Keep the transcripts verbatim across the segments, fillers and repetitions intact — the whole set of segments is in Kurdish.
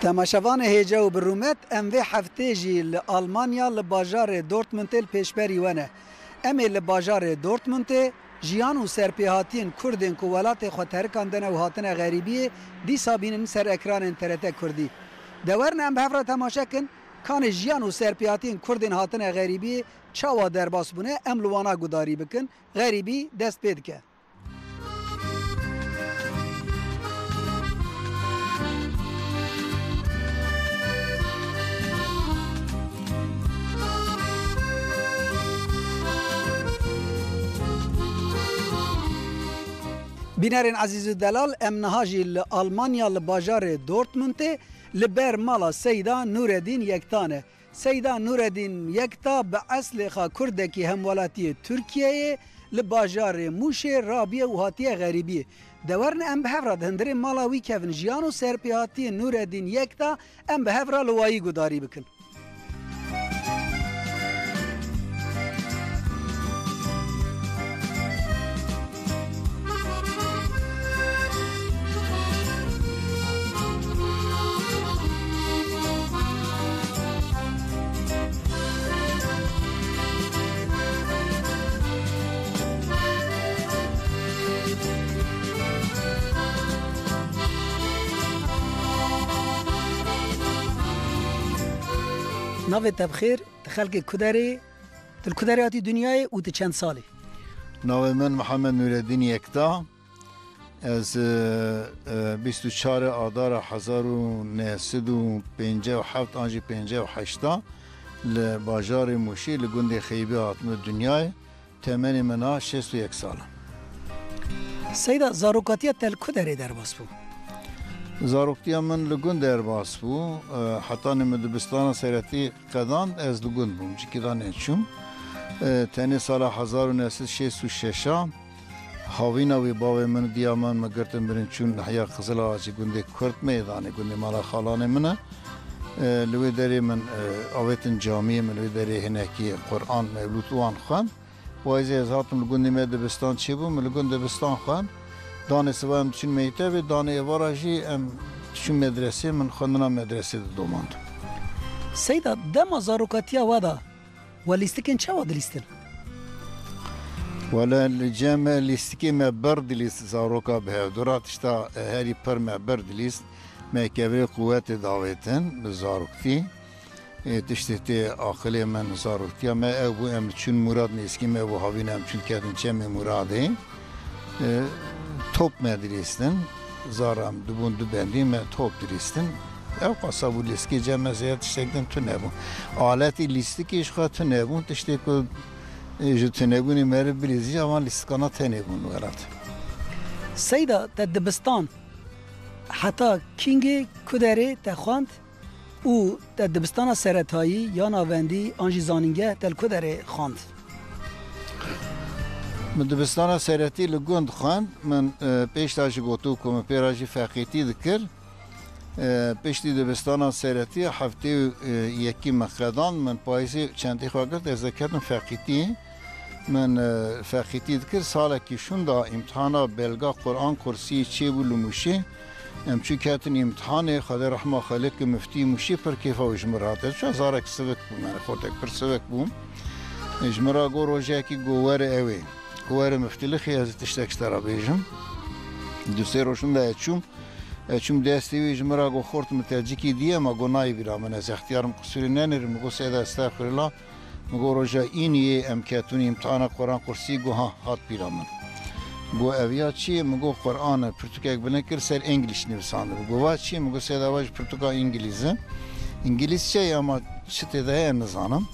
Temaşevanê hêja û bi rûmet, em vê heftê jî li Almanya li bajarê Dortmundê li pêşberî we ne. Em ê li bajarê Dortmundê jiyan û serpêhatiyên Kurdên ku welatê xwe terikandine û hatine xerîbiyê dîsa bînin ser ekranên T R T Kurdî. De werin em bi hev re temaşe kin, kanê jiyan û serpêhatiyên Kurdên hatine xerîbiyê çawa derbas bûne, em li wana gudarî bikin, xerîbî dest pê dike. Bînerên ezîz û delal, em niha jî li Almanya, li bajarê Dortmundê, li ber mala Seyda Nûredîn Yekta ne. Seyda Nûredîn Yekta bi eslê xwe Kurdekî hemwelatiyê Tirkiyeyê, li bajarê Mûşê rabiye û hatiye xerîbiyê. De werin em bi hev re di hundirê mala wî kevin, jiyan û serpêhatiyên Nûredîn Yekta em bi hev re li wayî gudarî bikin. Navê te bi xêr, tu xelkê ku derê, tu li ku derê hatî dinyayê û tu çend salî? Navê min Mihemed Nûredîn Yekta. Ez, e, e, bîst û çar Adara hezar û neh sed û pêncî û heft an jî pêncî û heşt li bajarê Mûşê li gundê Xeybê hatime dinyayê. Temenê min a şêst û yek sal e. Seyda, zarokatiya te li ku derê derbas bû? Zaroktiya min li gund derbas bû. E, hetanî min dibistana seretî qedand, ez li gund bûm, cikî da neçûm. E, tenê sala hezar û neh sed şêst û şeş a havîna wî bavê min û diya min, min girtin birin çûn nahiya Qizilawacî, gundê Kurd meydanê, gundê mala xalanê min e. E, li wê derê min, e, avêtin camiyê, min li wê derê hinekî Quran, mewlûd wan xwend. Payîzê ez hatim li gundê me dibistan çêbû, min li gund dibistan xwend. Danê siba em diçûn mektebê, danê êvara jî em diçûn medresê, min xwendina medresê didomand. Seyda, dema zarokatiya we de we lîstikên çawa dilîstin? Wele li cem me lîstikê me bir dilîst zaroka bi hevdû re, tişta herî pir me bir dilîst. Me kevirê quwetê davêtin bi zaroktî. Ê, tiştê tê aqilê min, zaroktiya me ew bû, em çûn Mûrad nêzîkî me bû, havîn em çûn ketin çemê Mûradê. Ê, top me dilîstin, zar em dibûn du bendî, me top dilîstin. Ew qasa bû, lîstikê cem me zêde tiştek din tune bû. Aletî lîstikê ji xwe tune bûn, tiştê ku, ê, ji tunebûnê meriv bilîzî, avan lîstikana tenê bûn welat. Seyda, te dibistan heta kîngê ku derê te xwend? Û te dibistana seretayî ya navendî an jî zanîngeh te li ku derê xwend? Min dibistana seretî li gund xwend. Min, e, pêşta jî gotiw ku min pê re jî feqîtî dikir. E, piştî dibistana seretî heftê û, e, yekî min qedand, min payîzê çentê xwe girt, ez de ketim feqîtî. Min, e, feqîtî dikir, salekî şûnda îmtihana belga Quran kursî çêbû li Mûşê. Em çû ketin îmtihanê, Xwedê rehma xwe lê ke miftî Mûşê pir kêfa wî ji min re hate. Çi zarek sivik bû, yani xortek pir sivik bû. E, ji min re got rojekî got were ew ê. Got were miftîlixê ez ê tiştek ji te re bêjim. Du sê roj şûnda ez çûm. Ez çûm destê wî ji min re got xort min te cikî diye ma got nayê bîra min ez extiyar im qisûrê nenêrim. Min got seyda estexfirullah. Min got, roja îniyê em ketûn îmtihana Quran kursî, got, ha, hat bîra min. Got, ev ya çi ye? Min got, Quran e, pirtûkek bilind kir, ser English nivîsandibû. Got, va çi ye? Min got, seyda va ji pirtûka Îngilîz e. Îngilîzçe ye, ama çi tê de heye nizanim.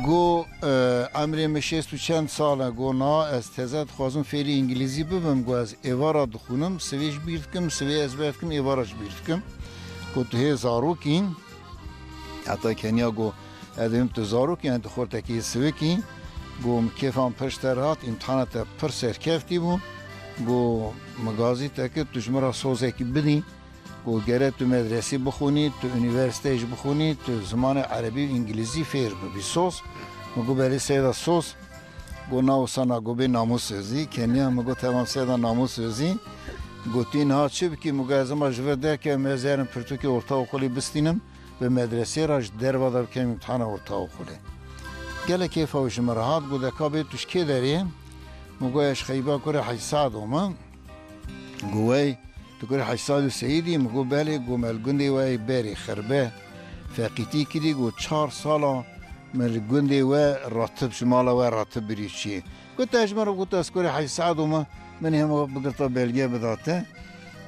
Got, e, emrê min şêst û çend sal e. Got, na, ez teze dixwazim fêrî Îngilîzî bibim. Got, ez êvara dixwînim, sivê ji bîr dikim, sivê ezber dikim, êvara ji bîr dikim. Got, tu hê zarokî. Heta keniya got, ez dibim tu zarokî, yani tu xortekî sivikî. Got, min kêfan pir ji te re hat, îmtihana te pir serkeftî bû. Got, min gazî te kir, tu ji min re sozekî bidî. Got, gere tu medresî bixwînî, tu unîversîteyê jî bixwînî, tu zimanê erebî û îngilîzî fêr bibî. Soz, min got, belê seyda soz. Got, na wisa na, got, bê namûs sozî. Keniya min got, temam seyda namûs sozî. Gotî, niha çi bikî? Min got, ez ema ji vir derkevim, ez herim pirtûkê ortaokulê bistînim, bi medresê re ji derva de bikim îmtihana ortaokulê. Gelek kêfa wî ji min re hat, got, de ka bê tu ji kê derê? Min got, ez ji Xeyba kurê Hecî Sedo me. Got, wey, tu kurê Hecî Sedo Seyîdî? Min got, belê. Got, me li gundê we yê berê Xirbe feqîtî kirî. Got, çar sala min li gundê we ratib, ji mala we ratib birî çî. Got, te ji min re got ez kurê Hecî Sedo me, min hema bigirta belge bida te.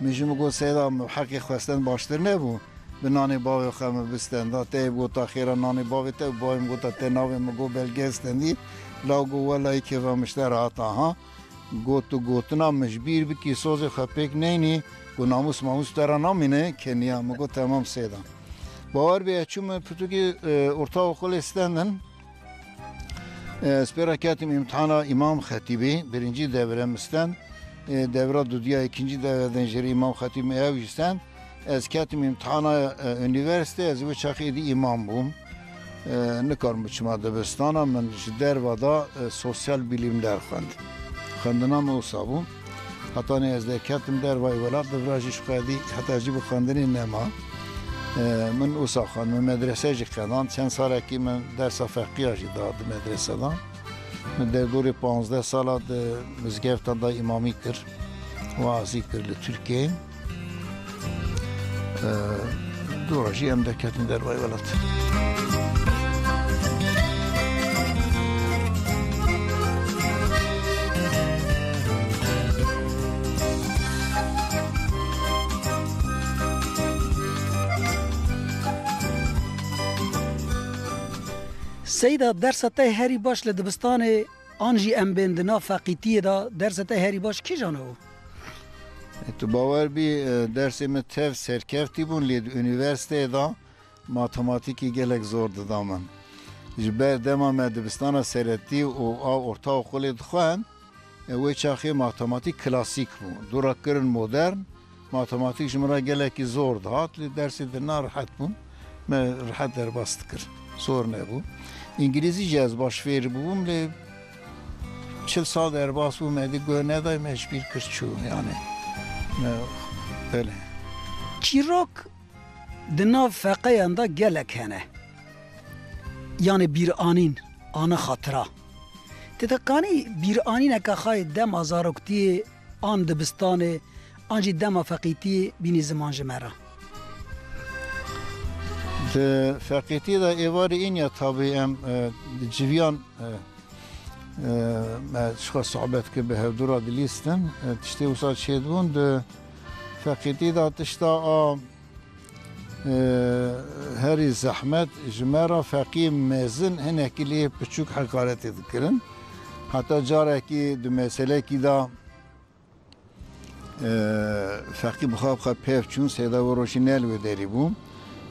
Min ji min got, Seyda, min heqê xwestin baştir nebû? Bi nanê bavê xwe min bistenda. Te yê bigota xêra nanê bavê te û bavê min gota te navê min got belge stendî. Law got, welahî kêfa min ji te re hat, aha. Got, tu gotina min ji bîr bikî, sozê xwe pêk neynî, got, namûs mamûs te re namîne, keniya. Min got, temam Seyda. Bawer bê, ez çûm pirtûkê, e, ortaokulê stendin. E, ez pê re ketim îmtihana Îmam Xetîbê, birincî devre min stend. E, devra dudiya, îkincî devre din jî Îmam Xetîb min ew jî stend. Ez ketim îmtihana, e, unîversîte, ez wê çaxê dî îmam bûm. E, nikarim biçima dibistana, min ji derva de, e, sosyal bilimler xwend. Xwendina min wisa bû. Hetanî ez derketim dervayê welat, di vira jî ji xwe dî heta jî bi xwendinê nema. E, min wisa xwend, min medrese jî qedan. Çend salekî min dersa feqiya jî da di medrese de. Min derdorê panzdeh sala di mizgeftan de îmamî kir, wazî kir li Tirkiyeyê. E, dora jî em derketin dervayê welat. Seyda, dersa te herî baş li dibistanê an jî em bên di nav feqîtiyê de, dersa te herî baş kîjan bû? E, tu bawer bî, e, dersê min tev serkeftî bûn, lê di unîversîteyê de matematîkî gelek zor dida min. Ji ber dema me dibistana seretî û a ortaokulê dixwend, e, wê çaxê matematîk klasîk bû. Dûra kirin modern, matematîk ji min re gelekî zor dihat, lê dersê dina rihet bûn. Me rihet derbas dikir. Zor nebû. Îngilîzî jî ez baş fêr bûbûm, lê çil sal derbas bû, me dî guh neday, me ji bîr kir çû, yanî. Me, belê. Çîrok di nav feqeyan de gelek hene. Yanî bîranîn, ana xatira. Ti dikanî bîranîneke xwe yê dema zaroktiyê an dibistanê, an jî dema feqîtiyê bînî ziman ji me re? Di feqîtiyê de êvarî înya tabî em, e, di civiyan, e, e, me ji xwe sohbet kir, bi hevdû re dilîstin. E, tiştê wisa çêdibûn di feqîtî de tişta a Ee, herî zehmet ji me re feqî mezin hinekî lê piçûk heqaretê dikirin. Heta carekî di meselekî de, ee, feqî bi xwe bi xwe pêv çûn, Seyda wê rojî ne li wê derî bû.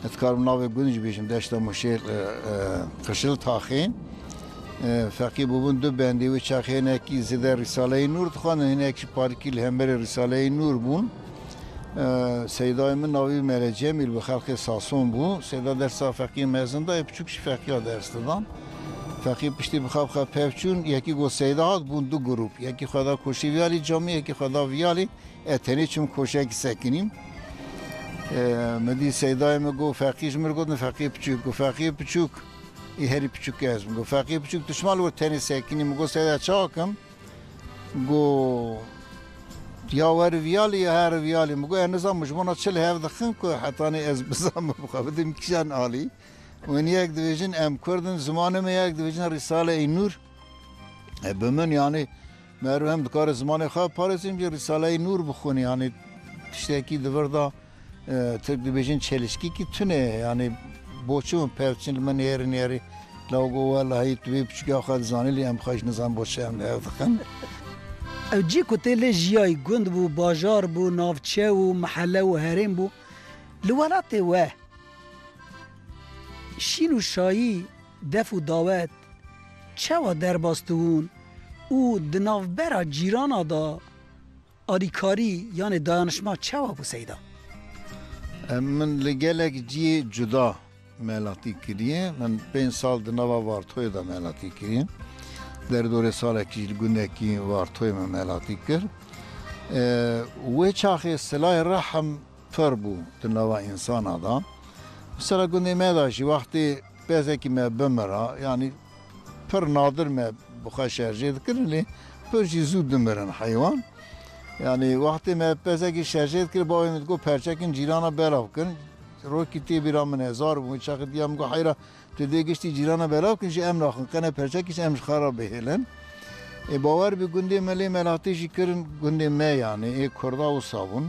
Ez dikarim navê gund jî bêjim, Deşta Mûşê, ee, ee, Qişil Taxê. Ee, feqî bûbûn du bendî, wê çaxê hinekî zêde Rîsaleyê Nûr dixwendin, hinek jî parîkî li hemberî Rîsaleyê Nûr bûn. Ee, Seydayê min navî Mele Cemîl bi xelkê Sason bû. Seyda dersa feqî mezin dayê, piçûk jî feqiya ders didan. Feqî piştî bi xwe bi xwe pêv çûn, yekî got Seyda hat, bûn du grûp. Yekî xwe da koşî viyalî camî, yekî xwe da viyalî, e, tenê çûm koşekî sekinîm. Ee, min dî Seydayê min got, feqî ji min re gotin, feqî piçûk. Got, feqî piçûk, ê herî piçûk ez bim. Got, feqî piçûk, tu çima li wir tenê sekinî? Min got, Seyda, çawa kim? Got, ya wer viyalî ya her viyalî. Min got, ez nizanim ji bona çi li hev dixin ku hetanî ez bizanim, bi xwe bidim kîjan alî. Û hûn yek dibêjin em Kurd in, zimanê me, yek dibêjin Rîsale-i Nûr. E, bi min, yanî, meriv hem dikare zimanê xwe parêzin, jî Rîsale-i Nûr bixwîne, yanî, tiştekî di vir de, e, Tirk dibêjin çelişkîkî tune ye, yanî, boçûn pevçin li min êrin êrî. Law got, welahî, tu vê piçûka xwe dizanî, lê em xwe jî nizanin bo çi em li hev dixin. Ew cî ku tê lê jiyayî, gund bû, bajar bû, navçe û mehele û herêm bû. Li welatê we şîn û şayî, def û dawet çawa derbas dibûn û di navbera cîrana de alîkarî, yanê dayanişma çawa bû Seyda? Em, min li gelek cihê cuda melatî kiriye. Min pênc sal di nava Vartoyê de melatî kiriye. Derdorê salekî jî li gundekî Vartoyê min melatî kir. E, wê çaxê silayê rehm pir bû di nava însana de. Mesela gundê me de jî wextê pezekî me bimira, yanî pir nadir me bi xwe şerjê dikirin, lê pir jî zû dimirin heywan. Yanî wextê me pezekî şerjê dikir, bavê min digot, "Perçekin cîrana belav kin." Rokî tê bîra min hezar bû. Çaxê diya min got, "Heyra, tu dê giştî cîrana belav kin, jî em naxin. Qene perçekî em ji xwe re bihêlin." Ê, bawer bî gundê me lê melatê jî kirin gundê me, yanî ê Kurda wisa bûn.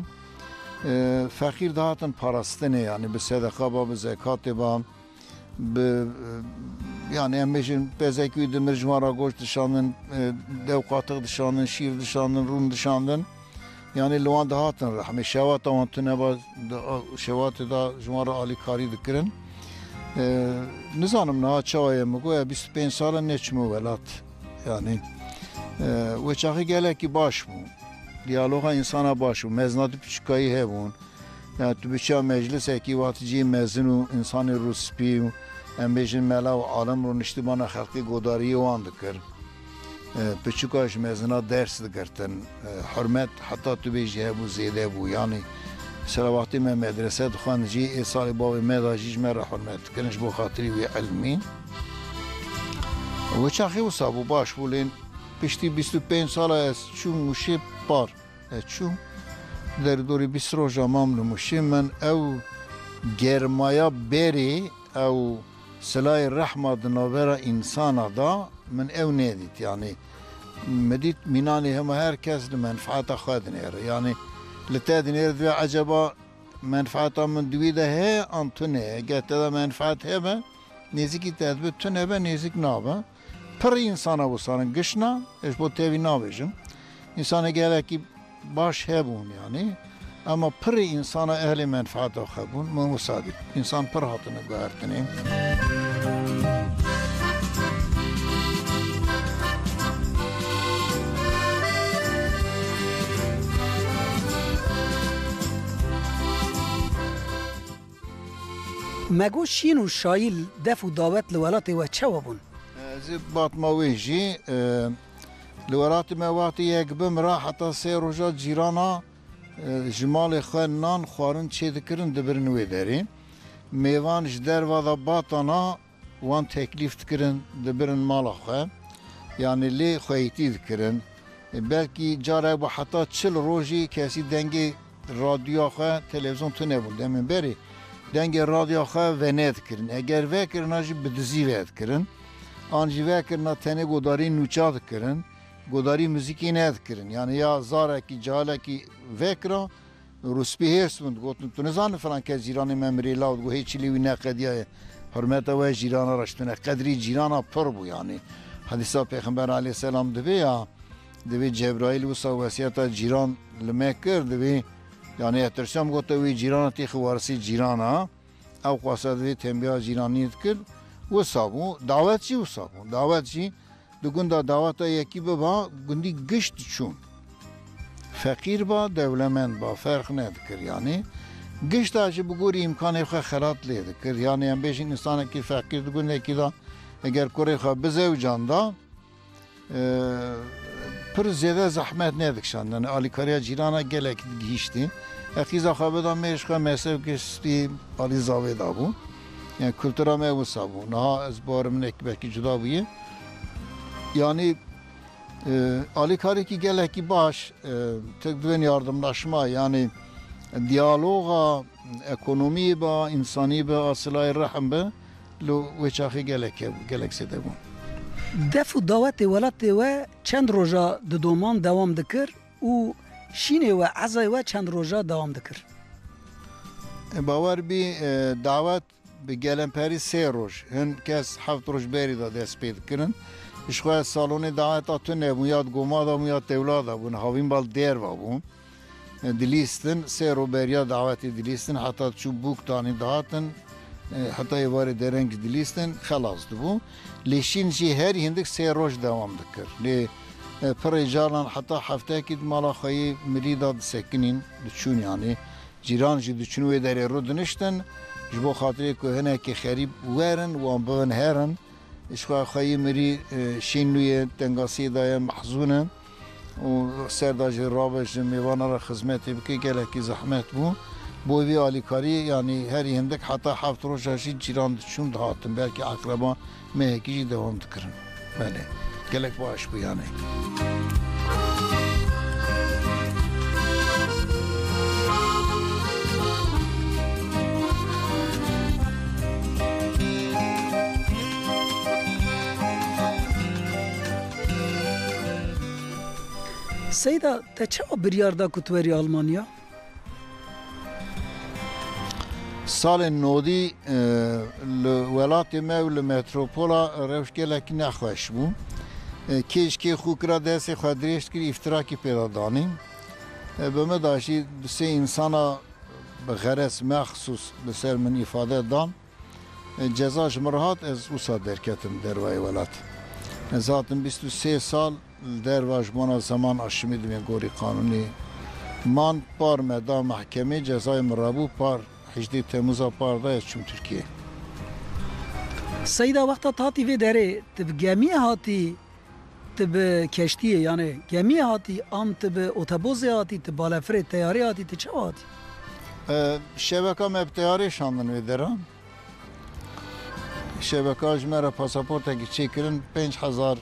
E, feqîr dihatin parastinê, yanî bi sedeqa ba, bi zekatê ba, bi, e, yanî em bêjin pezekî wî dimir ji wan re goşt dişandin, e, dew qatix dişandin, şîr dişandin, rûn dişandin. Yanî li wan dihatin rehmê, şewata wan tune ba, di, a, şewatê de ji wan re alîkarî dikirin. E, nizanim niha çawa ye, min got, "Ya bîst û pênc sal e neçime welat." Yanî, e, wê çaxê gelekî baş bû. Diyaloga însana baş bû. Mezina tu piçûkayî hebûn. Yani tu biçiya meclisekî, wextî cihê mezin û insanê rûspî û em bêjin mela û alim rûniştibana xelkê godariyê wan dikir. E, piçûka ji mezina ders digirtin. E, hurmet heta tu bêjî hebû, zêde bû. Yanî mesela wextê me medrese dixwend jî, ê salê bavê me de jî ji me re hurmet dikirin ji bo xatirî wî ilmî. Wê çaxê wisa bû, baş bû, lê piştî bîst û pênc sala ez çûm Mûşê par. Ez çûm, derî dorî bîst roja mam li Mûşê, min ew germaya berê, ew silayê rehma di navbera însana da, min ew nedît. Yanî min dît mînanê hema her kes li menfaeta xwe dinêre. Yanî li te dinêre, divê eceba menfaeta min di wî de heye an tune ye. Eger te de menfaet hebe, nêzîkî te dibe, tune be, nêzîk nabe. Pirî însana wisan in, gişna, ez ji bo tevî nabêjim. Însanê gelekî baş hebûn yanî. Ema pirî însana ehlê menfaeta xwe bûn. Min wisa dît. Însan pir hatine guhertinê. Me got şîn û şayî, def û dawet li welatê we çawa bûn? Ez ê batma wê jî, e, li welatê me wextê yek bimira heta sê roja cîrana, e, ji malê xwe nan xwarin çêdikirin, dibirin wê derê. Mêvan ji derva de batana wan teklîf dikirin, dibirin mala xwe. Yanî lê xweyîtî dikirin. E, belkî carek bû heta çil rojî kesî dengê radyoya xwe, televîzyon tune bûn demên berê. Dengê radyoya xwe venedikirin. Eger vekirina jî bi dizî vedikirin. An jî vekirina tenê godarî nûça dikirin. Godarî muzîkê nedikirin. Yanî ya zarekî, cahalekî vekira, rûspî hêrs bûn, digotin, "Tu nizanin filan kes cîranê me mirî law, digot, hê çilî wî neqediyaye." Hurmeta we cîrana re ji tune. Qedrî cîrana pir bû yanî. Hedîsa Pêxember aleyhisselam divê ya, divê Cebraîl wisa wesiyeta cîran li me kir, divê, yanî ez tirsiyam, gote wî cîrana têxi warisî cîrana. Ew xwasa divê tembiya cîranî dikir. Wisa bû, dawet jî wisa bû. Dawet jî di gunda daweta yekî biba, gundî giş diçûn. Feqîr ba, dewlemend ba, ferq nedikir yanî. Giş da jî bi gorî îmkanê xwe xelat lê dikir. Yanî em bêjin însanekî feqîr di gundekî de eger kurê xwe bizewicanda, e, pir zêde zehmet nedikişand. Yanî alîkariya cîrana gelek digihîştî. Ez qîza xwe bida mêr ji xwe mesevkê spî alî zavê dabû. Yani kultura me wisa bû. Niha ez bawerim hinek belkî cuda bûye. Yanî, e, alîkarîkî gelekî baş, e, tek divên yardımlaşma, yanî diyaloga ekonomî be, însanî be, a silayê rehm be, li wê çaxê gelek hebû, gelek zêde bû. Def û dawetê welatê we çend roja di doman dewam dikir û şînê we, ezayê we çend roja dewam dikir? E, bawer bî, e, dawet bi gelemperî sê roj, hin kes heft roj berî de dest pê dikirin. Ji xwe salonê daweta tune bûn, ya di goma de bûn, ya tewla de bûn, havîn bal derva bûn. E, dilîstin, sê ro beriya dawetê dilîstin, heta çû bûk danî dihatin, e, heta êvarê dereng dilîstin, xelas dibû. Lê şîn jî herî hindik sê roj dewam dikir. Lê, e, pirê caran heta heftekî di mala xwe yê mirî de disekinîn, diçûn yanî. Cîran jî diçûn wê derê rû diniştin, ji bo xatirê ku hinekî xerîb werin, wan bibin herin. Ji xwe xweyî mirî, e, şîn nû ye, tengasiyê de ye, mehzûn in. û ser de jî rabe ji mêvana re xizmetê bike gelekî zehmet bû. Bo vî alîkarî, yanî herî hindik heta heft roja jî cîran diçûn dihatin. Belkî eqreba mehekî jî dewam dikirin. Belê. Gelek baş bû yanî. Seyda, te çawa biryar da ku tu werî Almanya? Salên nodî, e, li welatê me û li metropola rewş gelekî nexweş bû. E, kê ji kê xwe kira, destê xwe dirêj kir, îftirakî pê de danî. E, bi min de jî du sê însana bi xerez mexsûs li ser min îfade dan. E, ceza ji min re hat, ez wisa derketim dervayê welat. Ez hatim bîst û sê sal li derva ji bona zeman aşimî dimê gorî qanûnî man, par me da mehkemê, cezayê min rabû, par hejdê Temmûza par da ez çûm Tirkiyeyê. Seyda, wexta tu hatî vê derê, tu bi gemiyê hatî, tu bi keştiyê, yanî gemiyê hatî, an tu bi otobozê hatî, tu balefirê teyarê hatî, tu çawa hatî? E, şeveka me bi teyarê şandin vê dera. Şeveka ji me re pasaportekî çêkirin, pênc hezar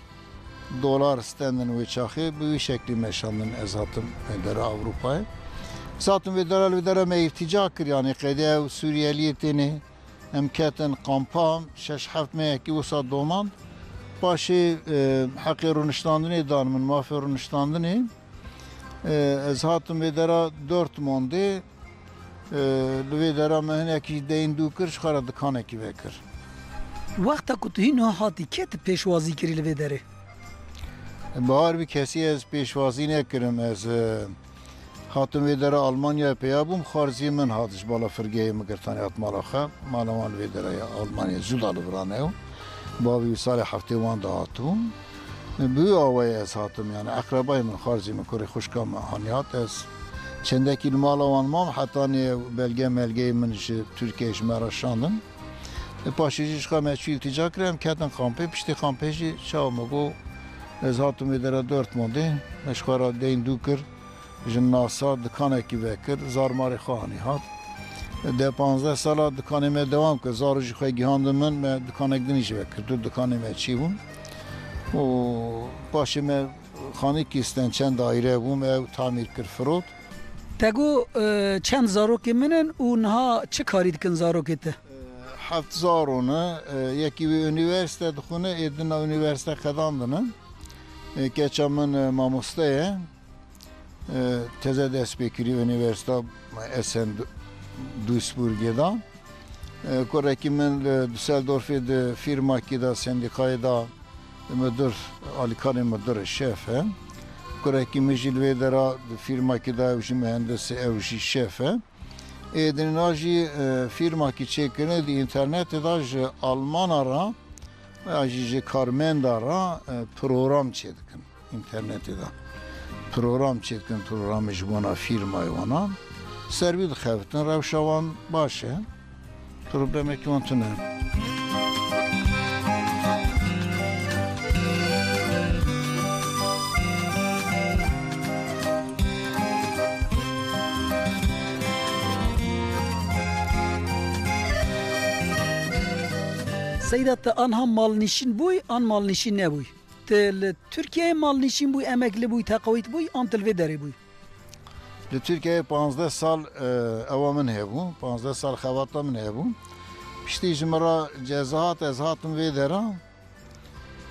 dolar stendin wê çaxê, bi wî şeklî me şandin, ez hatim vê dera Ewropayê. Ez hatim vê dera, li vê dera me îltîca kir, yanî qedê ew Sûriyeliyê tênê. Em ketin kampa, şeş heft mehekî wisa domand. Paşê, e, heqê rûniştandinê dan min, mafê rûniştandinê. E, ez hatim vê dera Dortmundê. E, li vê dera me hinekî deyn dû kir, ji xwe re dikanekî vekir. Wexta ku tu hîn niha hatî, kê tu pêşwazî kirî li vê derê? Bahar, bi kesî ez pêşwazî nekirim. Ez, e, hatim vê dera Almanyayê peya bûm, xwarzî min hat ji balafirgehê min girtanî hat mala xwe. Mala wan vê dera ye Almanyayê, Zuda li viran e. Bavê wî salê heftê wan de hatibûm. Bi wî awayê ez hatim, yanî eqrebayê min, xwarzî min, kurê xwişka min hanî hat. Ez çendekî li mala wan mam, hetanî belge melgeyê min ji Tirkiyeyê ji me re şandin. E, paşê jî ji xwe me çû îltîca kir, em ketin kampê. Piştî kampê jî çawa me got, ez hatim vê dera Dortmundê, me ji xwe re deyn dû kir. Ji nasa dikanekî vekir, zar marê xwe anî hat. Deh panzdeh sala dikanê me dewam kir. Zaro jî xwe gihandin min, me dikanek dinî jî vekir. Du dikanê me çî bûn. Û paşê me xanîkî stend, çend daîre bû, me ew tamîr kir, firot. Te got, e, çend zarokê min in û niha çi karî dikin zarokê te? E, heft zaro ne, e, yekî wî unîversîte dixwine, ê din a unîversîte qedandine. E, keça min, e, mamoste ye. E, teze dest pê kirî Unîversîta Essen Du-, Duisburgê de. E, kurekî min li Düsseldorfê di fîrmakî de, sendîkayê de midir, alîkarê midir e, şef e. Kurekî min jî li vê dera di fîrmakî de, ew jî muhendis e, ew jî şef e. Ê dinêna jî, e, fîrmakî çêkirine di înternetê de ji Almana re ya jî ji karmenda re, e, program çêdikin. Înternetê de program çêdikin, programê ji bona fîrmayê wana. Ser wî dixebitin, rewşa wan baş e. Problemekî wan tune. Seyda, te anha malnişîn bûy, an malnişîn nebûy? Te li Tirkiyeyê malnîşîn bûyî, emeklî bûyî, teqewît bûyî, an tu li vê derê bûyî? Li Tirkiyeyê panzdeh sal, e, ewa min hebû, panzdeh sal xebata min hebû. Piştî ji min re ceza hat, ez hatim vê dera.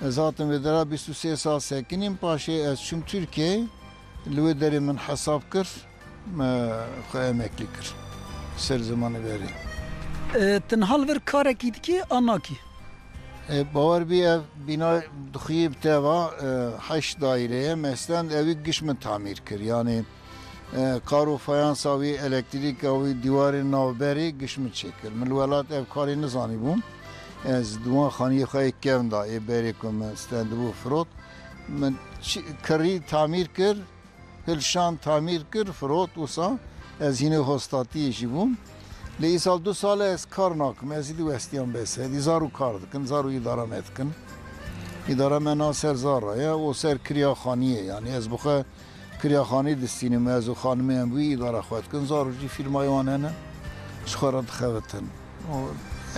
Ez hatim vê dera bîst û sê sal sekinîm, paşê ez çûm Tirkiyeyê, li wê derê min hesab kir. Me xwe emeklî kir. Ser zimanê berê. E, tu niha li vir karekî dikî an nakî? E, bawer bî, ev bîna dixuyê bi te va, e, heşt daîre ye. Me stend ewî giş min tamîr kir. Yanî, e, kar û fayansa wî, elektrîka wî, dîwarên navberê giş min çêkir. Min li welat ev karê nizanîbû. Ez di wan xaniyê xwe yê kevn da, ê berê ku min stendibû firot. Min çi-, kirî tamîr kir. Hilşan tamîr kir, firot, wisa ez hînê hostatiyê jî bûm. Lê îsal du sal e ez kar nakim, ez êdî westiyan bes e. Êdî zaro kar dikin, zaro îdara me dikin. Îdara me na ser Zara ye û ser Kirya Xaniyê, yanî ez bi xwe Kirya Xanî distînim, ez û xanimê em wî îdara xwe dikin. Zar û jî fîrmayê wan hene, ji xwe re dixebitin. Û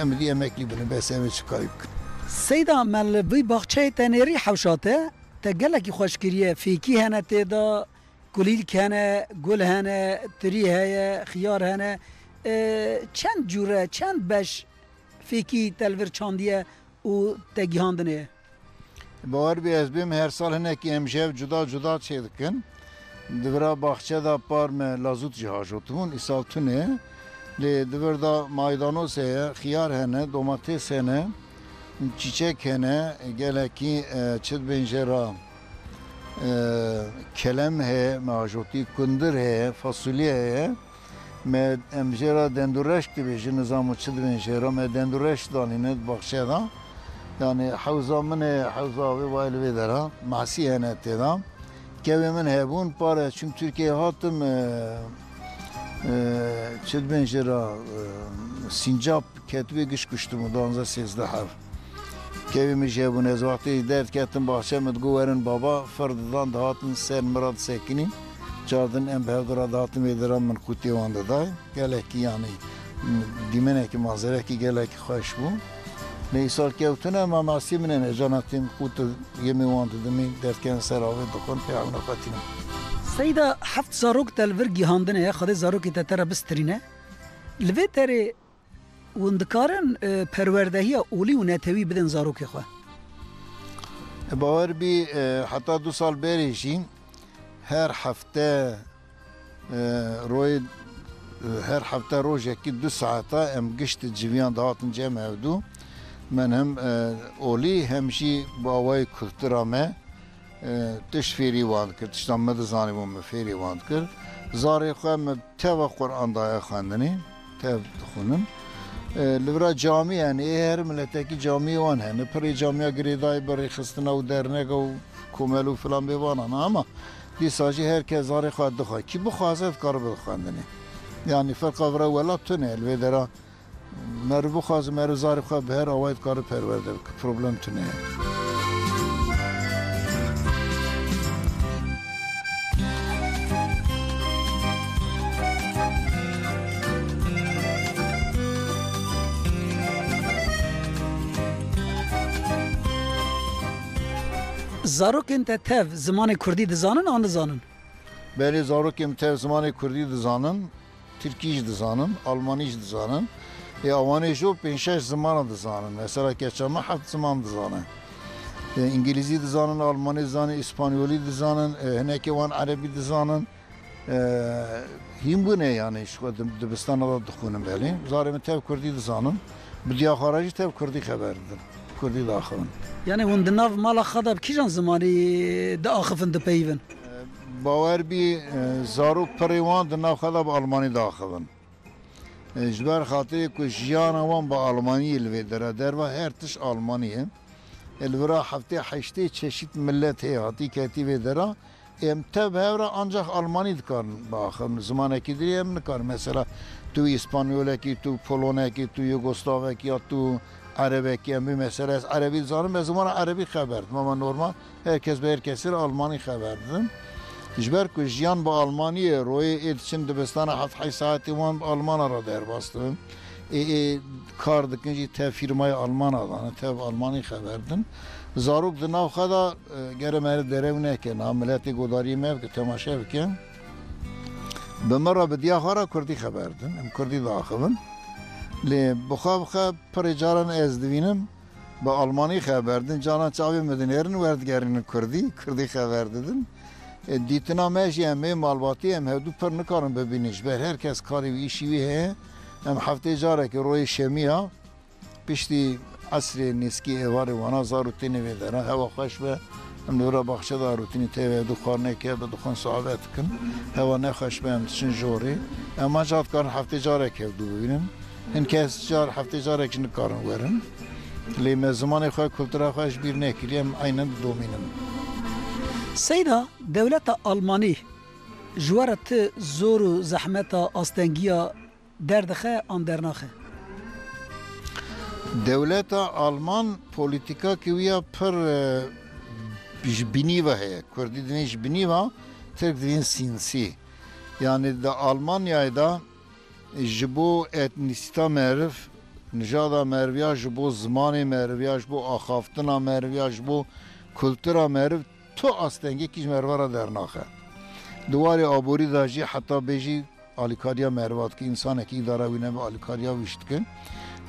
em dî emeklî bin, bes em ê çi karî bikin. Seyda, me li vî baxçeyê te nêrî hewşa te, te gelekî xweş kiriye, fêkî hene tê de, kulîlk hene, gul hene, tirî heye, xiyar hene. E, çend cûre, çend beş fêkî te li vir çandiye û te gihandine ye? Bawer bî ez bêm, her sal hinekî em ji hev cuda cuda çêdikin. Di vira baxçe de par me lazût jî hajotibûn, îsal tune. Lê di vir de maydanoz heye, xiyar hene, domates hene, çîçek hene, gelekî, e, çi dibên jê re, e, kelem heye, me hajotî, kundir heye, fasulye heye. Me, em jê re dendûreşk dibêjin, nizam û çi dibên jê re, me dendûreşk danîne di baxçe de. Yanî hewza min e, hewza wê wayê li vê dera, masî hene tê de. Kevê min hebûn, pare çûm Tirkiyeyê hatim, e, e, çi dibên jê re, e, sîncap ketibê giş kuştim û duwazdeh sêzdeh hev. Kevê min jê bûn, ez wextê derdiketim baxçe, min digot werin baba, fir didan, dihatin ser min re disekinîn. Cardin em bi hev re dihatin vê dera, min qûtê wan diday. Gelekî, yanî, dîmenekî, manzerekî gelekî xweş bû. Lê îsal kewtine, ma masî min ene, cana têm qût yemê wan didimî, derdken ser avê dixwin, pê ewna xwe tînin. Seyda, heft zarok te li vir gihandine ye, Xwedê zarokê te te re bistirîne. Li vê derê hûn dikarin, e, perwerdehiya olî û netewî bidin zarokê xwe? E, bawer bî, e, heta du sal berê jî her hefte, e, royê, e, her hefte rojekî du saeta em gişt civiyan dihatin cem hevdû. Min hem, e, olî hem jî bi awayê kultura me, e, tişt fêrî wan dikir, tişta min dizanîbû min fêrî wan dikir. Zarê xwe min teva Quran daye xwendinê, tev dixwînim. E, li vira camî hene, ê her miletekî camiyê wan hene. Pirê camiya girêdayî bi rêxistina û dernega û komel û filan bê vanan. Ama dîsa jî her kes zarê xwe dixwe. Kî bixwaze dikare bide xwendinê. Yanî ferqa vira welat tune ye. Li vê dera meriv bixwaze, meriv zarê xwe bi her awayî dikare perwerde bike. Problem tune ye. Zarokên te tev zimanê kurdî dizanin an nizanin? Belê, zarokên min tev zimanê kurdî dizanin, tirkî jî dizanin, almanî jî dizanin. Ê, awanê jî pênc şeş zimana dizanin. Mesela keça min heft ziman dizane. Ê, îngilîzî dizanin, almanî dizanin, îspanyolî dizanin, ê, hinekê wan erebî dizanin. E, hîn bûne, yanî ji xwe di-, dibistana de dixwînin belê. Zarê min tev kurdî dizanin. Bi diya xwe re jî tev kurdî xeber didin. Kurdî diaxivin. Yanî hûn di nav mala xwe de bi kîjan zimanî diaxivin, dipeyivin? E, bawer bî, e, zarok pirê wan di nav xwe de bi almanî diaxivin. E, ji ber xatirê ku jiyana wan bi almanî ye li vê dera, derva her tişt almanî ye. E, li vira heftê heştê çeşît milet heye, hatî ketî vê dera. Em tev hev re ancax almanî dikarin biaxivin. Zimanekî dirê em nikarin. Mesela tu îspanyolekî, tu polonekî, tu yugoslavekî ya tu erebekî, em bê mesela ez erebî dizanim, ez zimana erebî xeber didim. Ama normal her kes bi her kesî re almanî xeber didim. Ji ber ku jiyan bi almanî ye, royê ê diçin dibistana heft heşt saetê wan bi almana re derbas dibin. Ê, ê kar dikin jî tev fîrmayê almana dane, tev almanî xeber din. Zarok di nav xwe de, e, gere meriv derew neke, niha miletê godariyê me bike, temaşe bike. Bi min re, bi diya xwe re kurdî xeber din, em kurdî diaxivin. Lê bi xwe bi xwe pirê caran ez dibînim, bi almanî xeber din, caran çavê min dinêrin, werdigerînin kurdî, kurdî xeber didin. E, dîtina me jî em ê malbatî, em hevdû pir nikarin bibînin, ji ber her kes karê wî, îşî wî heye. Em heftê carekê royê şemiya, piştî esrê nêskî êvarê wana zarû têne vê dera. Hewa xweş be, em li vira baxçe de rûtînî tê ve du xwarineke bi dixwin sohbet dikin. Hewa nexweş be, em diçin jorê. Em anca dikarin heftê carek hevdû bibînin. Hin kes car, heftê carek jî nikarin werin. Lê me zimanê xwe, kultura xwe ji bîr nekiriye, em eynen didomînin. Seyda, dewleta Almanî ji we re ti zor û zehmeta, astengiya derdixe an dernaxe? Dewleta Alman polîtîkakî wî ya pir, e, ji binî ve heye. Kurdî dinê ji binî ve, Tirk dinê sînsî. Yanî di Almanyayê de ji bo etnîsîta meriv, nijada meriv ya ji bo zimanê meriv ya ji bo axaftina meriv ya ji bo kultura meriv tu astengekî ji meriva re dernaxe. Di warê aborî de jî heta bêjî alîkariya meriva dike, însanekî îdara wî nebe alîkariya wî jî dikin.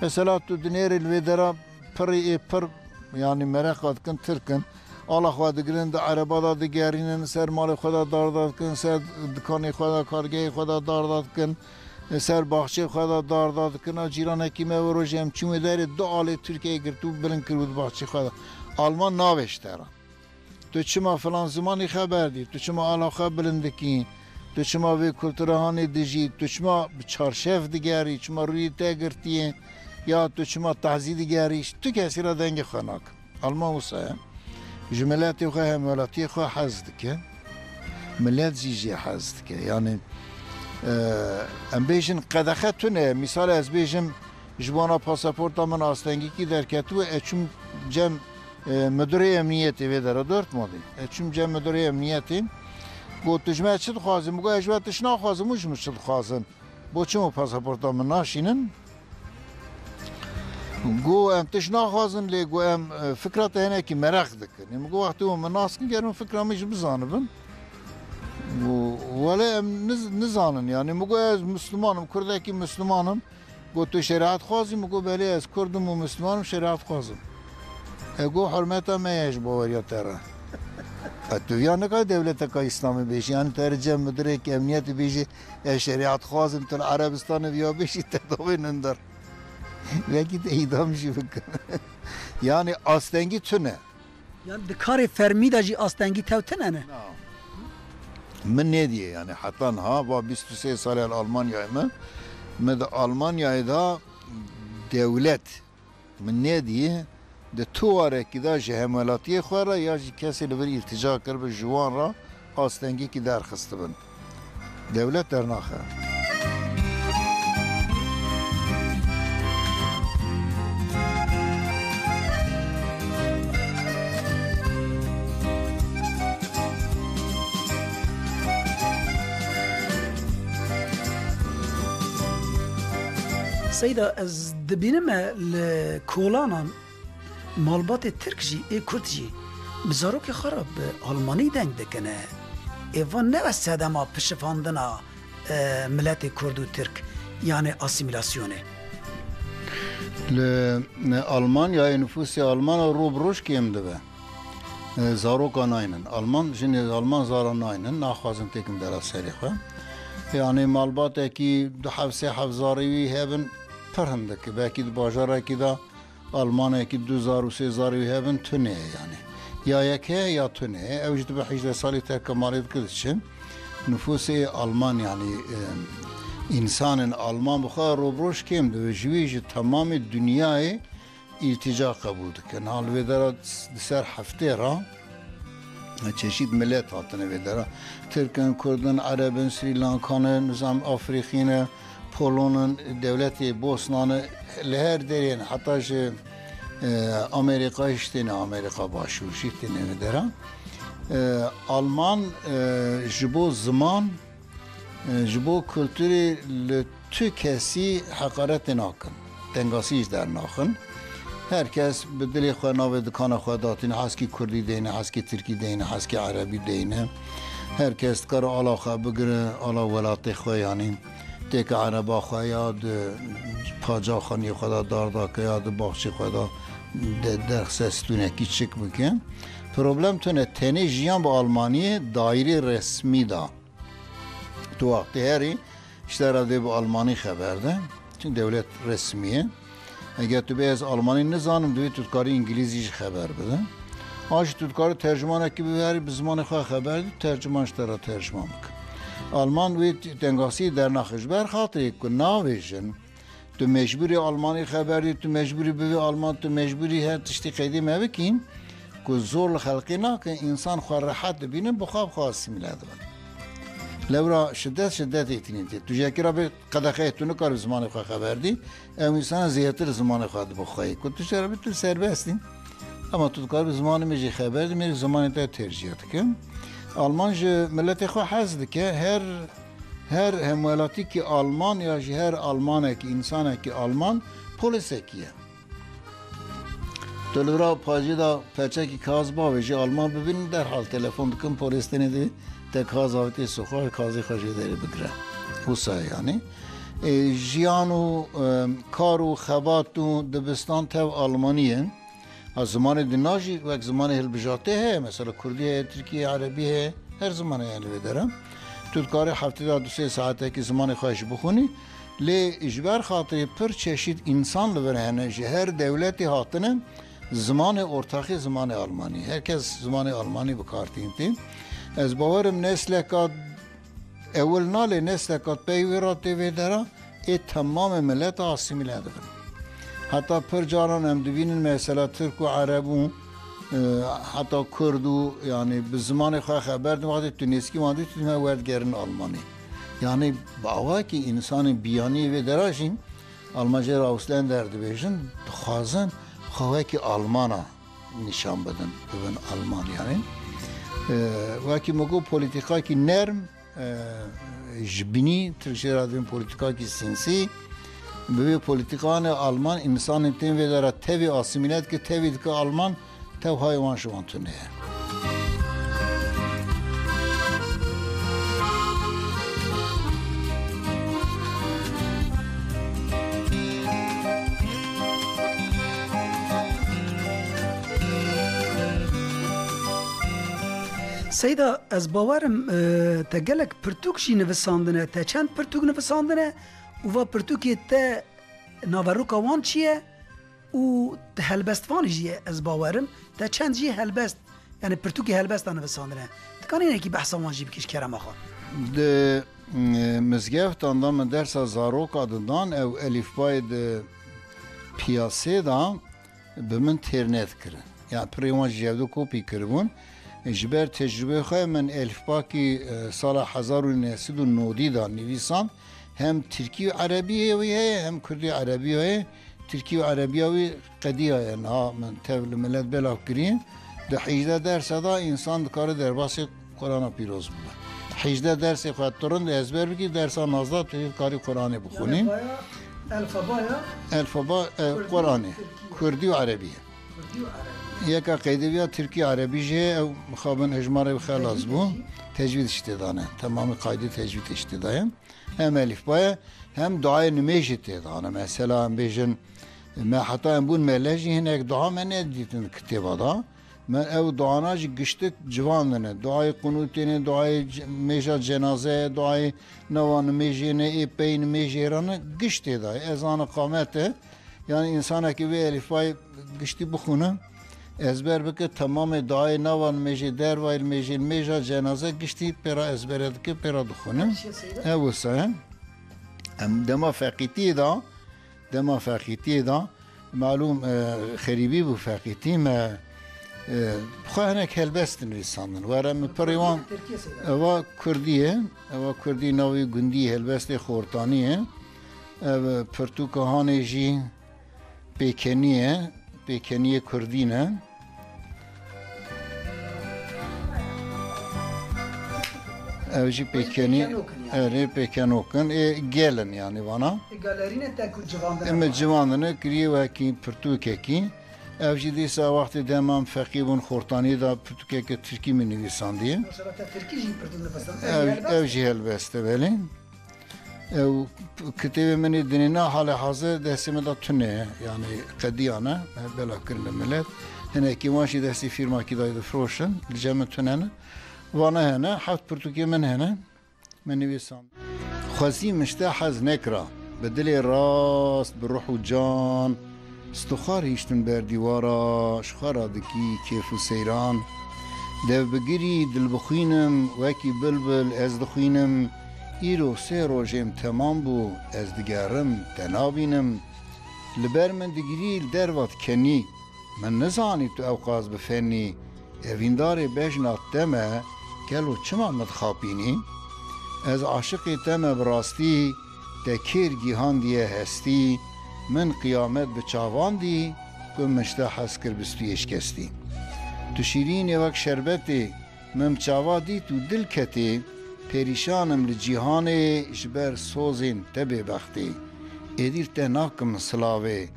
Mesela tu dinêrê li vê dera pirê ê pir, yanî mereqa dikin, Tirk in. Ala xwe digirin, di ereba de digerînin, ser malê xwe de darda dikin, ser dikanê xwe de, kargehê xwe de darda dikin, ser baxçê xwe de darda dikin. A cîranekî me wero jî em çûn wê derê du alê Tirkiyeyê girtibû, bilind kiribû di baxçê xwe de. Alman nabê ji te re. Tu çima filan zimanî xeber dî? Tu çima ala xwe bilind dikî? Tu çima vê kultura hanê dijî? Tu çima bi çarşef digerî? Çima rûyê te girtiye? Ya tu çima tehzî digerî? Tu kesî re dengê xwe nake. Alman wisa ye. Ji miletê xwe, hemwelatiyê xwe hez dike. Milet jî jê hez dike. Yanî, e, em bêjin qedexe tune ye. Mîsal ez bêjim, ji bona pasaporta min astengîkî derketibû, ez çûm cem, e, müdürê emniyetê vê dera Dortmundê. Ez çûm cem müdürê emniyetê. Got, "Tu ji me çi dixwazî?" Min got, "Ez ji we tişt naxwazim, hûn ji min çi dixwazin? Bo çima pasaporta min naşînin?" Got, "Em tişt naxwazin, lê got em, e, fikra te hinekî meraq dikin." Min got, "Wextê hûn min nas kin, ger hûn fikra min jî bizanibin." Got, "Wele em niz-, nizanin, yanî." Min got, "Ez Misliman im, Kurdekî Misliman im." Got, "Tu şerîet xwazî?" Min got, "Belê, ez Kurd im û Misliman im, şerîet xwazim." E, got, "Hurmeta me ye ji baweriya te re." E, tu viya nikare dewleteka Îslamê bêjî, yanî tu here cem müdürek emniyetê bêjî, "Ez şerîet xwazim", tu li Erebistanê viya bêjî, te davê nindir. Belkî te îdam jî bikin. Yanî astengî tune. Yan di karê fermî de jî astengî tev tine ne? Na. Min nêdiye, yanî heta niha va bîst û sê salê li Almanyayê me. Me di Almanyayê de dewlet min nêdiye di tu warekî de ji hemwelatiyê xwe re ya jî kesê li vir îltica kiribe ji wan re astengîkî derxistibin. Dewlet dernaxe. Seyda, ez dibînime li kolanan malbatê Tirk jî, ê Kurd jî bi zarokê xwe re bi almanî deng dikine. Ê van ne sedema pişifandina, e, miletê Kurd û Tirk, yanê asîmîlasyonê. Li, e, Almanyayê nifûsê Alman a roj bi roj kêm dibe. E, zaroka naynin. Alman, jinê Alman zara naynin, naxwazin têkin dera serê xwe. Yanî malbatekî du heb sê heb zarê wî hebin pir hindik. Belkî di bajarekî de Almanekî du zar û sê zarê wî hebin tune ye yanî. Ya yek heye ya tune ye. Ew jî dibe hejdeh salî terka malê dike diçin. Nifûsê Alman yanî, e, însanên Alman bi xwe roj bi roj kêm dibe. Ji wî ji temamê dinyayê îltica qebûl dikin. Ha li vê dera di ser heftê re çeşît milet hatine vê dera. Tirk in, Kurd in, Ereb in, Srî Lankan in, nizam Afrîqî ne, Polon in, dewletê Bosnan e, li her derê ne. Heta ji, e, Amerîka jî têne, Amerîka Başûr jî têne vê dera. E, Alman, e, ji bo ziman, e, ji bo kulturê li tu kesî heqaretê nakin. Tengasî ji dernaxin. Her kes bi dilê xwe navê dikana xwe datîne, heskî kurdî deyne, heskî tirkî deyne, heskî erebî deyne. Her kes dikare ala xwe bigire, ala welatê xwe, yanî têke ereba xwe ya di paca xaniyê xwe de dar dake ya di baxçê xwe de de-, derxe stûnekî çik bike. Problem tune, tenê jiyan bi almaniyê daîrê resmî de. Tu wextê herî ji te re dê bi almanî xeber de. Çin dewlet resmî ye. Eger tu bê ez almanî nizanim, divê tu dikarî îngilîzî jî xeber bide. An jî tu dikarî tercûmanekî bibî herî bi zimanê xwe xeber de, tercûman ji te re tercûman bike. Alman wê tengasî dernaxe ji ber xatirê ku navêjin. Tu mecbûrî almanî xeber dî, tu mecbûrî bivî alman, tu mecbûrî her tiştî qeydê me bikîn ku zor li xelkê nake, însan xwe rehet dibînin, bi xwe bi xwe asîmîle dibin. Lewra şidet şidetê tînin tê. Tu ji yekî re bê qedexeyê, tu nikarî bi zimanê xwe xeber dî. Ew însana zêdetir zimanê xwe dibe xweyê. Ku tu şerabî tu serbest î. Ama tu dikarî bi zimanê me jî xeber dî, me jî zimanê te tercîh dikin. Alman ji miletê xwe hez dike. Her, her hemwelatîkî Alman ya jî her Almanekî, însanekî Alman polîsekî ye. Tu li vira pajê de perçekî kaxez bavêjî, Alman bibînin, derhal telefon dikin, polîs tenê divê te kaxez avêtê sokaxê, kaxezê xwe jê derê bigire. Wisa ye yanî. E, jiyan û, e, kar û xebat û dibistan tev Almanî ye. Ha, zimanê dina jî wek zimanê hilbijartê heye. Mesela kurdî heye, tirkî heye, erebî heye. Her zimanê heye li vê dera. Tu dikarî heftê de du sê saetekî zimanê xwe jî bixwînî. Lê ji ber xatirê pir çeşît însan li vir hene, ji her dewletê hatine, zimanê ortaxê zimanê almanî. Her kes zimanê almanî bi kar tînin tê. Ez bawerim nesleka ewil nalê, nesleka pey wê re tê vê dera, ê temamê mileta asîmîle dibin. Heta pir caran em dibînin mesela Tirk û Ereb û, e, heta Kurd û, yanî bi zimanê xwe xeber din, wextê tu nêzkî wan dî, tu dî me werdigerin Almanî. Yanî bi awakî însanên biyanî vê dera jî Almancê re Ausländer dibêjin, dixwazin xwe wekî Almana nîşan bidin, bibin Alman yanî. E, wekî min got, polîtîkakî nerm, e, ji binî, Tirkçe re dibên polîtîkakî sînsî, bi vê polîtîkanê Alman însanên tên vê dera tevî asîmîle dike, tevî dike Alman, tev hayê wan ji wan tune ye. Seyda, ez bawerim, e, te gelek pirtûk jî nivisandine, te çend pirtûk nivisandine û va pirtûkê te naveroka wan çi ye? Û helbestvanî jî ye, ez bawerim, te çend jî helbest, yanî pirtûkê helbesta nivisandine. Dikanî hinekî behsa wan jî bikî ji kerema xwe? Di, e, mizgeftan de min dersa zaroka didan, ew elîfbayê di piyasê de bi min têr nedikirin. Ya pirê wan jî ji hevdu kopî kiribûn. Ji ber tecrûbeyê xwe min elîfbakî, e, sala hezar û neh sed û nodî de nivîsand. Hem tirkî û erebî wî heye, hem kurdî û erebî heye. Tirkî û erebiya wî qediyaye. Niha min tev li milet belav kiriye. Di hejde derse de însan dikare derbasî Qur'ana pîroz bibe. Hejde dersê xwe tu rind ezber bikî, dersa nozdeh tu dikarî Qur'anê bixwînî. Yanî vaya elfabaya Elfaba, e, Kurdî, Qur'anê. Tirkî. Kurdî û erebî ye. Kurdî û erebî. Yeka qeydê viya tirkî erebî jî heye, ew mixabin hejmarê bi xelas bû. Tecwîd jî? Tecwîd jî tê dane. Temamî qaydê tecwîdê jî tê daye. Hem elîfba ye, hem duayê nimêjê tê dane. Mesela em bêjin, me heta em bûn mele jî hinek dua me nedîtin kitêba de. Me ew duana jî giştik civandine. Duayê qunûtê ne, duayê ce-, mêja cenaze ye, duayê nava nimêjê ne, ê pey nimêjê re ne, giş tê de ye. Ezan û qamet e. Yanî însanekî vê elîfbayê giştî bixwîne, ezber bike, temamê duayê nava nimêjê, dervayê nimêjê, nimêja cenaze giştî pê re ezbere dike, pê re dixwîne. Ev wisa ye. Em dema feqîtiyê de, dema feqîtiyê de, malûm, e, xerîbî bû feqîtî, me, e, xwe hinek helbest nivîsandin. Were min pirê wan, eva kurdî ye, eva kurdî navê gundî helbestê Xortanî ye. Ev pirtûka hanê jî pêkenî ye, pêkeniyê kurdî ne. Ev jî pêkenî, pêkenok in yanî. Erê, pêkenok in. Ê gel in yanî vana. Ê galerîne te ku civandine. Em civandine, kiriye wekî pirtûkekî. Ev jî dîsa wextê dema em feqî bûn, Xortanî de pirtûkeke tirkî min nivîsandiye. Mesela te tirkî jî pirtûk nivîsand. Ev, ev jî helbest e, belê. Ew kitêbê min ê dinê ne, halê hazir destê min de tune ye, yanî qediya ne, me belav kirin li milet. Hinekî wan jî destê fîrmakî dayê difiroşin, li cem min tune ne. Vana hene, heft pirtûkê min hene, min nivîsand. Xwezî min ji te hez nekira, bi dilê rast, bi ruh û can, stixwar hiştin ber dîwara, ji xwe re dikî kêf û seyran. Dev bigirî, dil bixwînim, wekî bilbil ez dixwînim. Îro sê rojêm temam bû, ez digerim, te nabînim. Li ber min digirî, li derva dikenî. Min nizanî tu ewqas bi fenî. Evîndarê bejna te me, gelo çima min dixapînî? Ez aşiqê te me bi rastî, te kêr gihandiye hestî, min qiyamet bi çavan dî, ku min ji te hez kir bi stûyê şikestî. Tu şîrîn î wek şerbetê, min bi çava dît û dil ketê, perîşan im li cîhanê ji ber sozên te bêbextê. Êdî li te nakim silavê,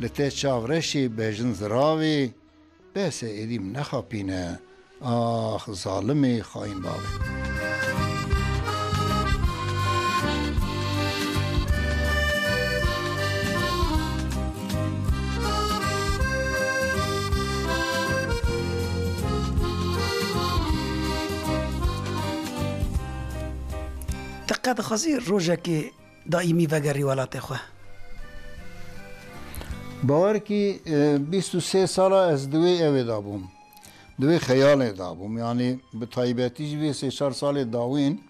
li te çav reşê bejin ziravê, bes e êdî min nexapîne, ax zalimê xayîn bavê. Te qe dixwazî rojekê daîmî vegerî welatê xwe? Bawer kî, e, bîst û sê sala ez di wê evê de bûm. Di wê xeyalê de bûm. Yanî bi taybetî jî vê sê çar salê dawîn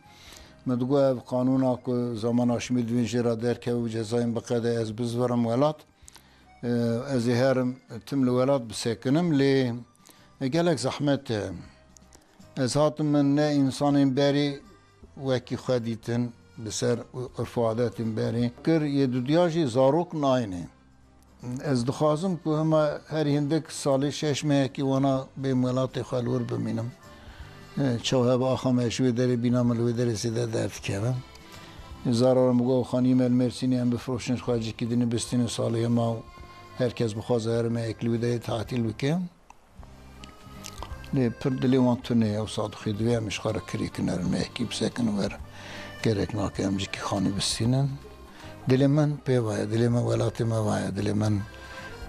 min digot ev qanûna ku Zaman Haşimî divên jê re derkeve û cezayên biqede ez bizvirim welat. E, ez ê herim tim li welat bisekinim lê gelek zehmet e. Ez hatim min ne însanên berê wekî xwe dîtin li ser urf û adetên berê kir, yê dudiya jî zarok nayêne. Ez dixwazim ku hema herî hindik salê şeş mehekî wana bêm welatê xwe li wir bimînim. E, çaw hebe axa me ji wê derê bîna min li wê derê zêde derdikeve. Zarora min got, xanî me li Mêrsînê em bifiroşin, ji xwe cîkî dinê bistînin salê hema û her kes bixwaze here mehek li wê derê tatîl bike. Lê pir dilê wan tune ye, wisa dixwê divê em ji xwe re kirê kin herin, mehekî bisekin û herin. Gerek nake em cîkî xanî bistînin. Dilê min pê ve ye, dilê min welatê me ve ye, dilê min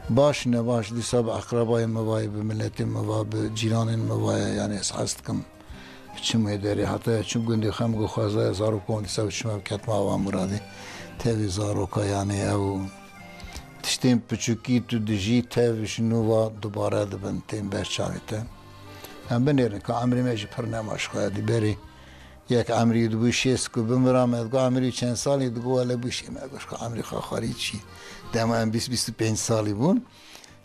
baş nebaş dîsa bi eqrebayên me ve ye, bi miletê me ve, bi cîranên me ve ye, yanî ez hez dikim biçim wê derê. Heta ez çûm gundê xwe, min got xwezaya zarok wan dîsa biçime biketime ava Muradê. Tevî zaroka, yanî ew tiştên piçûkî tu dijî tev ji nû ve dubare dibin, tên ber çavê te. Em binêrin ka emrê me jî pir nema ji xwe ya dî berê. Yek emrî dibû şêst ku bimira me, digot, "Emrî çend salî?" Digot, "Wele bû şê." Me got, "Ka emrî xwe xwarî çi? Dema em bîst, bîst û pênc salî bûn.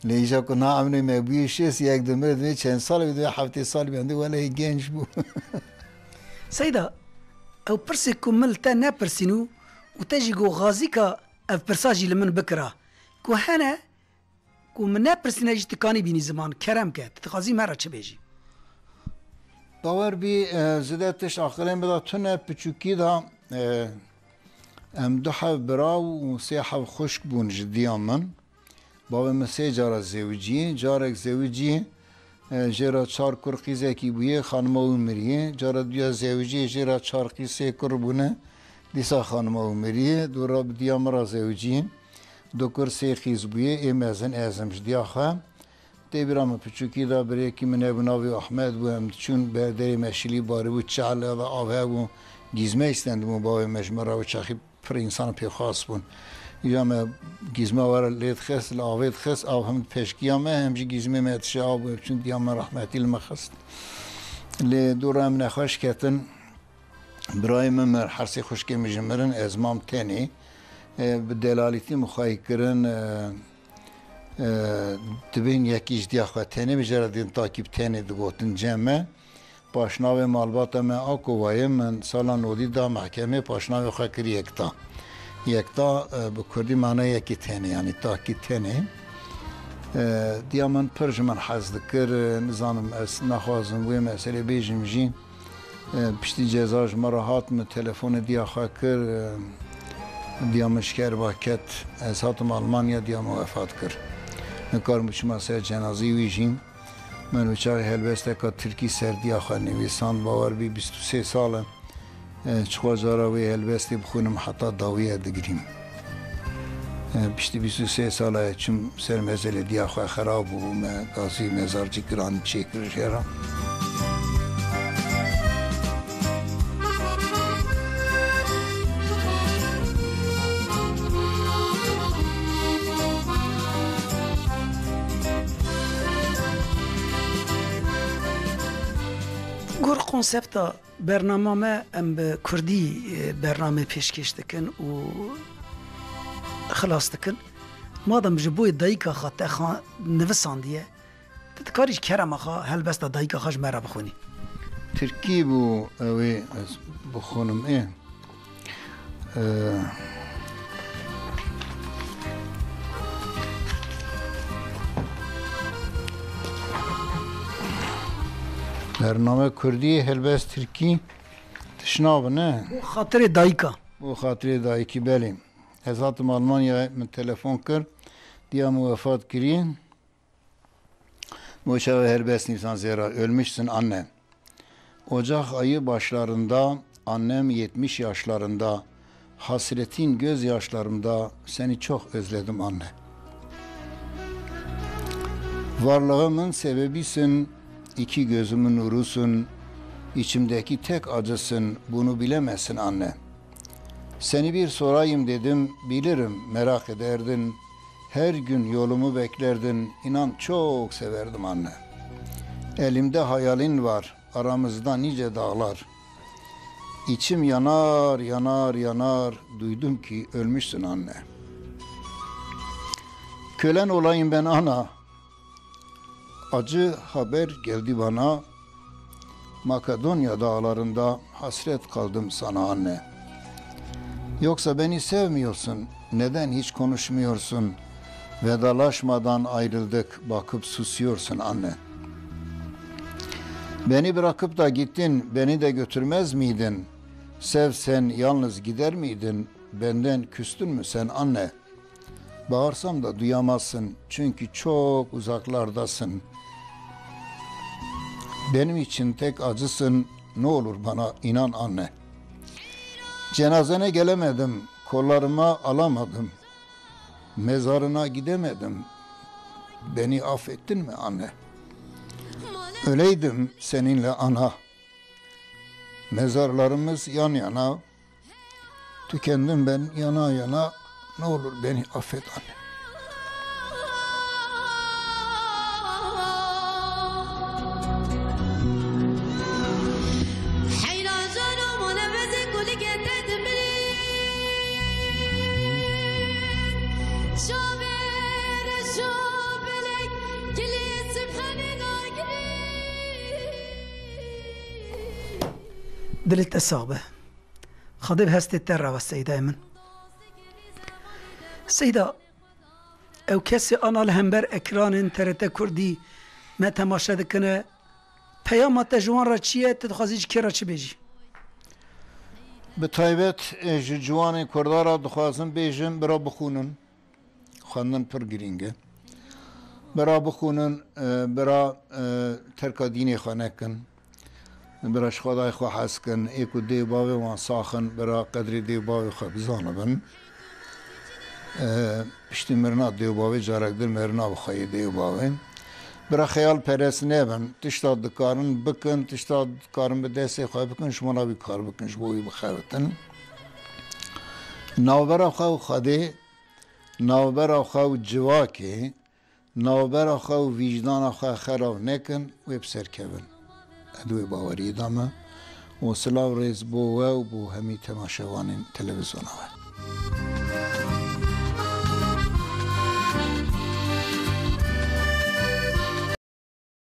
Lê îja ku na emrê me bûye şêst, yek dimir, divê çend salî bû, divê heftê salî bû, em dê wele hê genc bû." Seyda, ew pirsê ku min li te nepirsîn û, û te jî got, "Xazîka ev pirsa jî li min bikira." Ku hene, ku min nepirsîne jî tu kanî bînî ziman, kerem ke, tu dixwazî me re çi bêjî? Bawer bî, e, zêde tişt aqilê min de tune, piçûkî de, e, em du heb bira û sê heb xwişk bûn ji diya min. Bavê min sê cara zewicî, carek zewicî, e, jê re çar kur qîzekî bûye, xanima wî miriye. Cara duya zewicî, jê re çar qîz sê kur bûne, dîsa xanima wî miriye. Dû re bi diya min re zewicî. Du kur sê qîz bûye, ê mezin ez im ji diya xwe. Tê bîra min piçûkî de birêkî min hebû, navê Ahmed bû, em diçûn ber derê meşilî barîbû, çehla de av hebû, gîzme îstendibûn bavê me ji min re, wê çaxî pir însan pêxwas bûn. Îja me gîzme were lê dixist, li avê dixist, av hem peşkiya me, hem jî gîzmê me tişê av bû, biçûn diya me rehmetî li me xist. Lê dû re em nexweş ketin. Birayê min mir, her sê xwişkê min jî mirin, ez mam tenê. E, bi delalîtî min xweyî kirin, e, e, dibên yekî ji diya xwe tenê, min jê re dîn takî bi tenê digotin cem me. Paşnavê malbata me a kovayê min sala nodî da mehkemê, paşnavê xwe kir yekta. Yekta, e, bi kurdî mana yekê tenê, yanî takî tenê. E, diya min pir ji min hez dikir, e, nizanim ez naxwazim wê meselê bêjim jî. E, piştî ceza ji me re hat, min telefonê diya xwe kir, e, diya min ji kerba ket. Ez hatim Almanya, diya min wefat kir. Nikarim biçima ser cenazî wî jî. Min wê çaxê helbesteka tirkî ser diya xwe nivîsand, bawer bî bîst û sê sal e. E, çiqas cara wê helbestê bixwînim heta dawiye digirîm. E, piştî bîst û sê sala ye çûm ser mezelê diya xwe xerab bû, me gazî mezarcî giranî çêkir jê re. Gor konsepta bernama me, em bi kurdî, e, bernamê pêşkêş dikin û xilas dikin. Madem ji bo dayika xwe te xa-, nivisandiye, tu dikarî ji kerema xwe helbesta dayika xwe ji me re bixwînî? Tirkî bû, ew ê ez bixwînim ê. Ee, Bername Kurdî, helbest Tirkî tişna bi ne? Bo xatirê dayika. Bo xatirê dayikî, belê. Ez hatim Almanyayê, min telefon kir. Diya min wefat kirî. Bo çawa helbest nivîsan zêra, ölmüşsün anne. Ocak ayı başlarında, annem yetmiş yaşlarında, hasretin gözyaşlarımda, seni çok özledim anne. Varlığımın sebebisin, iki gözümün nurusun, içimdeki tek acısın, bunu bilemezsin anne. Seni bir sorayım dedim, bilirim merak ederdin. Her gün yolumu beklerdin, inan çok severdim anne. Elimde hayalin var, aramızda nice dağlar. İçim yanar, yanar, yanar, duydum ki ölmüşsün anne. Kölen olayım ben ana, acı haber geldi bana, Makedonya dağlarında hasret kaldım sana anne. Yoksa beni sevmiyorsun, neden hiç konuşmuyorsun? Vedalaşmadan ayrıldık, bakıp susuyorsun anne. Beni bırakıp da gittin, beni de götürmez miydin? Sevsen yalnız gider miydin? Benden küstün mü sen anne? Bağırsam da duyamazsın, çünkü çok uzaklardasın. Benim için tek acısın, ne olur bana inan anne. Cenazene gelemedim, kollarıma alamadım. Mezarına gidemedim. Beni affettin mi anne? Öleydim seninle ana. Mezarlarımız yan yana, tükendim ben yana yana, ne olur beni affet anne. Dilê te sax be. Xwedê bi hestê te re be Seydayê min. Seyda, ew kesê ana li hember ekranên T R T Kurdî me temaşe dikine, peyama te ji wan re çi ye, tu dixwazî ji kê re çi bêjî? Bi taybet, e, ji ciwanên Kurdan re dixwazim bêjim, bira bixwînin. Xwendin pir girîng e. Bira bixwînin, e, bira, e, terka dînê xwe nekin. Bira ji Xwedayê xwe hez kin. Ê ku dê û bavê wan sax in, bira qedrê dê û bavê xwe bizanibin. E, piştî mirina dê û bavê carek din mirina bi xwe yê dê û bavê. Bira xeyalperest nebin. Tişta dikarin bikin, tişta dikarin bi destê xwe bikin, ji wan re wî kar bikin, ji bo wî bixebitin. Navbera xwe û Xwedê, navbera xwe û civakê, navbera xwe û vîcdana xwe xerav nekin, wê bi ser kevin. Ez di wê baweriyê de me û silav rêz bo we û bo hemî temaşevanên televîzyona we.